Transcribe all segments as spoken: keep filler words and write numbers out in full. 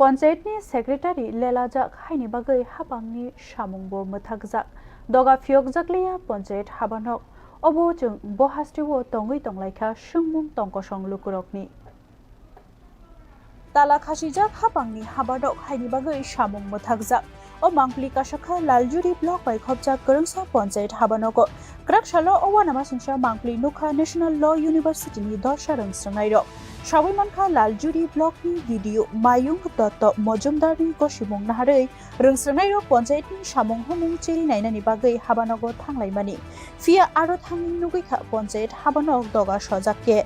Panchayatni secretary lelajak haini bagwi hapangni samungbo mwthakjak. Doga phiyokjakliya panchayat habanok. Obo chwng bo hasteo tongwi tonglaikha swngmung tongkosong lukurokni. Tala khasijak hapangni habanok haini bagwi samung mwthakjak. O mangpili kasakha Laljuri block bai khopjak kwrwngsa panchayat habanogo. Kwrak salo o uanamasingcha mangpili nukha National Law University ni dorsa rwngsrwngnairok. Sawi mankha Laljuri block ni B D O Mayung Dotto Mojumdar ni gosimung naharwi rwngsrwngnairok panchayat ni samung humung chiri nainani bagwi habanogo thanglaimani. Phiya aro thangwi nugwi kha panchayat habanok doga sojak khe.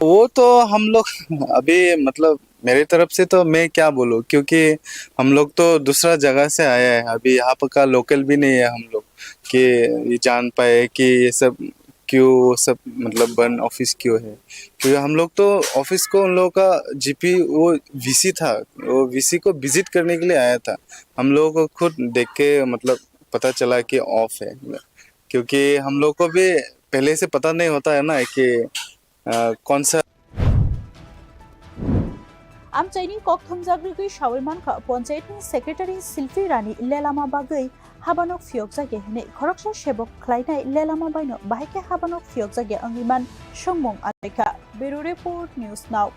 वो तो हम लोग अभी, मतलब, मेरी तरफ से तो मैं क्या बोलूँ, क्योंकि हम लोग तो दूसरा जगह से आया है, अभी यहाँ पर का लोकल भी नहीं है हम लोग कि ये जान पाए कि ये सब क्यों, सब, मतलब, बंद ऑफिस क्यों है। क्योंकि हम लोग तो ऑफिस को, उन लोगों का जीपी, वो वीसी था, वो वीसी को विजिट करने के लिए आया था। हम लोगों को खुद देख के, मतलब, पता चला कि ऑफ है, क्योंकि हम लोग को भी पहले से पता नहीं होता है ना कि, अ, कौन सा। Amchaini kokthumjak rigwi sawi mankha panchayatni secretary Silpi Rani lelama bagwi habanok phiyokjakya hinwi khoroksa sebok khlainai lelama baino bahai khe habanok phiyokjakya wngwi man swngmung achaikha. Bureau Report, News Now.